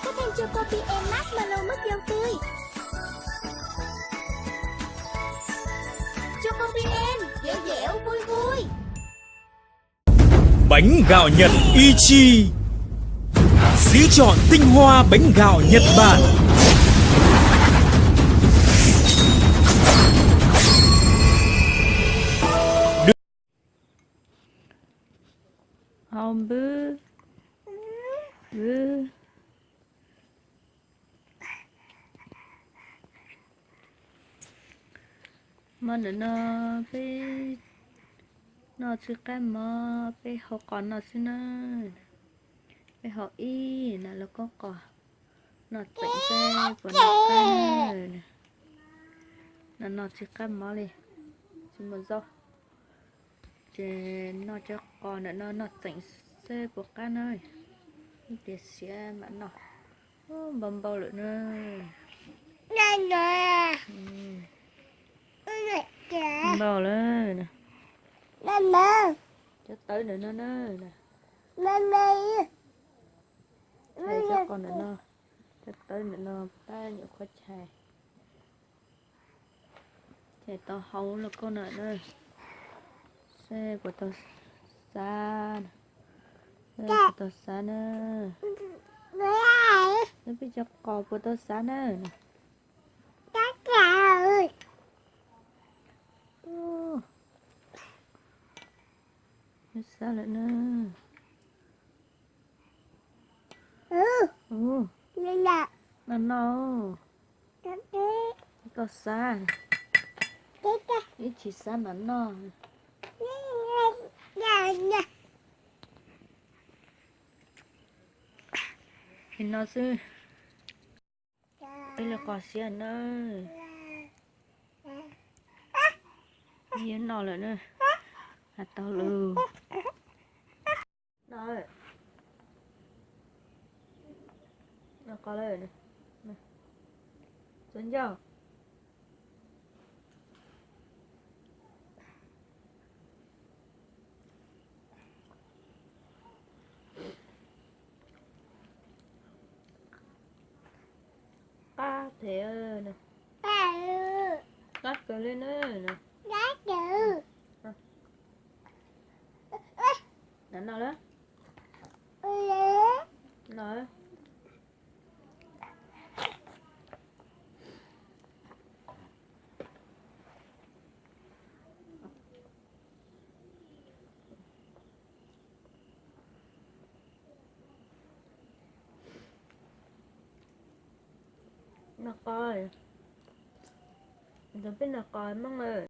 Các thanh Choco P M Marshmallow mứt dâu tươi. Choco P M, dẻo dẻo, vui vui. Bánh gạo Nhật Ichi. Xíu chọn tinh hoa bánh gạo Nhật Bản. Hau npwb, npwb. Mov ntawm no peb noj tsis qab mov, peb hau qos noj xwb na. Peb hau ib na los koj qos noj tseem xwb puas noj qab na. Noj noj tsis qab mov li, tsis muaj zaub. Ces noj cov qos ntawm no noj tseem xwb puas qab na. Ib tias siav mam noj. Npau npau lawm na. Npau lawm. Cov tawv ntawm no na. Cov qos ntawm no, cov tawv ntawm no tab nyuam qhuav chais. Ces tau hau los koj na, seb puas tau xav, seb puas tau xav na. Seb peb cov qos puas tau xav na. Xav lawm na. No no, koj xav, ib chim xav mam noj. Nim no xwb, peb lub qos siav na, yuav noj lawm na, has tau lawm. Noj, noj qos lawm, txhua ncauj. Qab phem na, qab kawg li na. Noj lawm, noj. Noj qos, ntawd peb noj qos Hmoob.